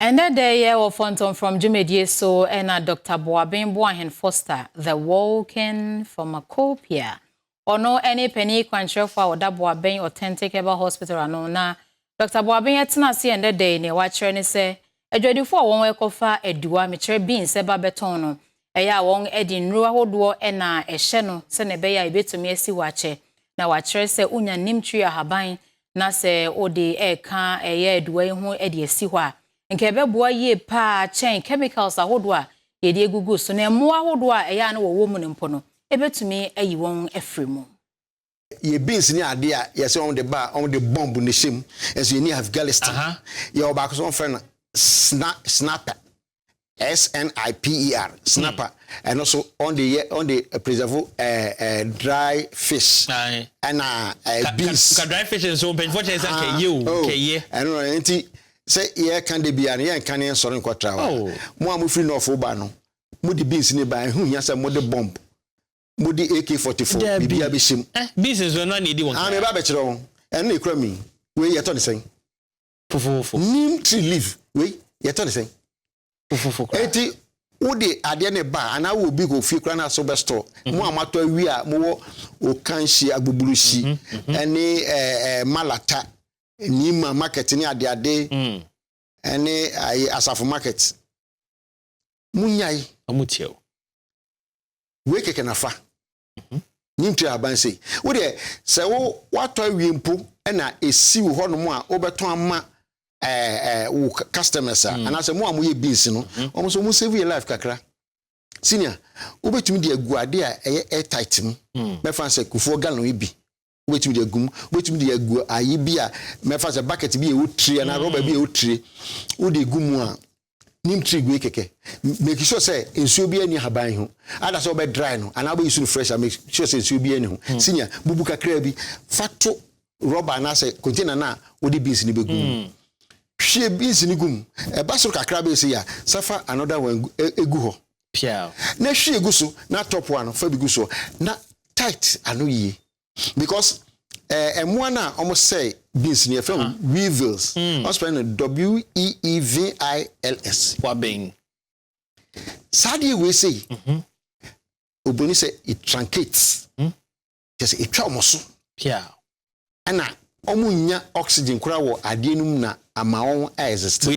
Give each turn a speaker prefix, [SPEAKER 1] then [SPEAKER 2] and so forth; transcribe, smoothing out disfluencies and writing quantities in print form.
[SPEAKER 1] Ɛnɛ da yɛ wɔ Fɔntɔmfrɔm dwumadie so ɛna Dr. Boaben Boahen Foster, the Walking Pharmacopoeia. Ɔno ɛne panin kwankyerɛfoɔ a ɔda Boaben Authentic Herbal Hospital ano na Dr. Boaben ɛtena ase ɛnɛ da yi nea wakyerɛ ne sɛ adwadifoɔ a wɔn ɛkɔfa aduwa, mekyerɛ beans, ɛba bɛtɔn no, ɛyɛ a wɔn de nnuro ahodoɔ ɛna ɛhyɛ no sɛnea ɛbɛyɛ a ebɛtumi asi wɔ akyɛ, na wakyerɛ sɛ wonya neem tree ahaban na sɛ wode ɛɛka ɛyɛ aduwa yi ho de asi hɔ a, nka ɛbɛboa yie paa kyɛn chemicals ahodoɔ a yɛde egugu so, na mmoa ahodoɔ a ɛyɛ a no wɔwɔ mu no mpo no, ebɛtumi ayi wɔn afiri mu.
[SPEAKER 2] Yɛ beans ne adeɛ a yɛsɛ wɔn de ba a, wɔn de bomb ne hyɛ mu nso yɛ ni Afghanistan. Yɛ wɔ baako so, wɔn fɛ no snapper, sniper, snapper. Ɛno so wɔn de yɛ, wɔn de preserve ɛɛ ɛɛ dry fish ɛna beans.
[SPEAKER 3] Ka dry fish nso, mpanyinfoɔ kyerɛ sɛ kɛyɛ o, kɛyɛ.
[SPEAKER 2] Ɛno no nti sɛ yɛka de bia no, yɛnka ne yɛnsɔre nkɔtra hɔ. Mo a mofiri nɔɔfo ba no, mode beans ne ba, ɛho hia sɛ mode bomb, mode AK-44 biribi abɛhyɛ mu.
[SPEAKER 3] Beans nso no na edi wɔn.
[SPEAKER 2] Ah, meba abɛkyerɛ wo. Ɛno na ekura mi wei, yɛtɔ ne sɛn?
[SPEAKER 3] Fofofo.
[SPEAKER 2] Neem tree leaf wei, yɛtɔ ne sɛn?
[SPEAKER 3] Fofofo koraa.
[SPEAKER 2] Eti wode adeɛ ne ba anaa wo obi kɔ fie koraa na so bɛ store, mo a moatɔ awie a mowɔ Okanhyi, Agbobolosi ɛne ɛɛ ɛɛ Malata, Nima market ne adeade ɛne ayi Asafo market, munyae.
[SPEAKER 3] Ɔmo tie o.
[SPEAKER 2] Wei kɛkɛ nafa neem tree ahaban sei, wodeɛ sɛ wo watɔ awie mpo ɛna esi wo hɔnom a wobɛtɔn ama ɛɛ ɛɛ wo customers a, anaasɛ mo a moyɛ beans no, wɔn nso mo save your life kakra. Senior, wobɛtumi de agu adeɛ a ɛyɛ airtight mu, mɛfa sɛ kufuor gallon yi bi, wobɛtumi de agu mu, wobɛtumi de agu ayi bi a mɛfa sɛ bucket bi a ɛwɔ tire anaa rɔba bi a ɛwɔ tire, wode gu mu a, neem tree gu kɛkɛ, make sure sɛ nsuo bi ani ahaban ho ada sɛ wobɛ dry no anaa wobɛyi so no fresh a, make sure sɛ nsuo bi ani ho. Senior, bubu kakra bi fa to rɔba anaasɛ container no a wode beans no bɛgu mu, hwie beans no gu mu, ɛba soro kakra bɛsi a, sɛ another one egu hɔ na hwie gu so, na top one fa bi gu so na tight ano yie, because ɛmoa no a wɔn sɛ beans no, yɛfrɛ no weevils. Wɔn spell no weevils.
[SPEAKER 3] Wabɛn.
[SPEAKER 2] Saa deɛ wei sei, obroni sɛ it truncates, kyerɛ sɛ etwa wɔn so ɛna wɔn nya oxygen koraa wɔ adeɛ no mu na ama wɔn exist.